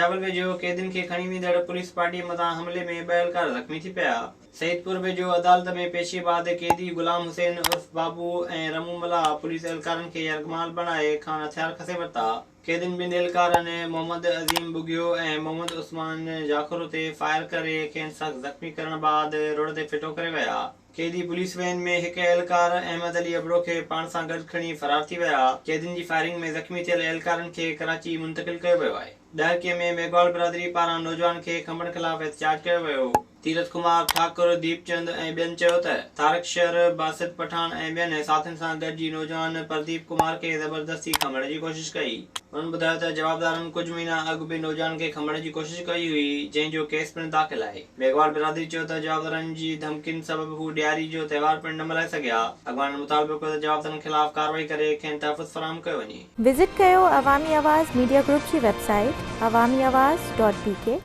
سجاول ويجهو قيدين کي کڻي ويندڙ پوليس پارٽي مٿان حملي ۾ ٻه اهلڪار زخمي ٿي پيا. سعيدپور ويجهو عدالت ۾ پيشي بعد قيدي غلام حسين عرف بابو ۽ رمون ملاح پوليس اهلڪارن کي يرغمال بڻائي کانئن هٿيار کسي ورتا. قيدين ٻن اهلڪارن محمد عظيم ٻگهيو ۽ محمد عثمان جاکرو تي فائر ڪري کين سخت زخمي ڪرڻ بعد روڊ تي ڦٽو ڪري ويا. قيدي پوليس وين ۾ هڪ اهلڪار احمد علي ابڙو کي پاڻ سان گڏ کڻي فرار ٿي ويا. قيدين جي فائرنگ ۾ زخمي ٿيل اهلڪارن کي ڪراچي منتقل ڪيو ويو آهي. ڏهرڪي ۾ ميگهواڙ برادري پاران نوجوان کي کنڀڻ خلاف احتجاج ڪيو ويو. تيرٿ ڪمار ٺاڪر، ديپ چند ۽ ٻين چيو ته طارق شر، باسط پٺاڻ ۽ ٻين ساٿين سان گڏجي نوجوان پرديپ ڪمار کي زبردستي کنڀڻ جي ڪوشش ڪئي. هنن ٻڌايو ته جوابدارن ڪجهه مهينا اڳ به نوجوان کي کنڀڻ جي ڪوشش ڪئي هئي، جنهن جو ڪيس پڻ داخل آهي. ميگهواڙ برادري چيو ته جوابدارن جي ڌمڪين سبب هو ڏياري جو تهوار پڻ نه ملهائي سگهيا. اڳواڻن مطالبو ڪيو ته جوابدارن خلاف ڪارروائي ڪري کين تحفظ فراهم ڪيو وڃي. وزٽ ڪيو عوامي آواز ميڊيا گروپ جي website Awami Awaz dot B K.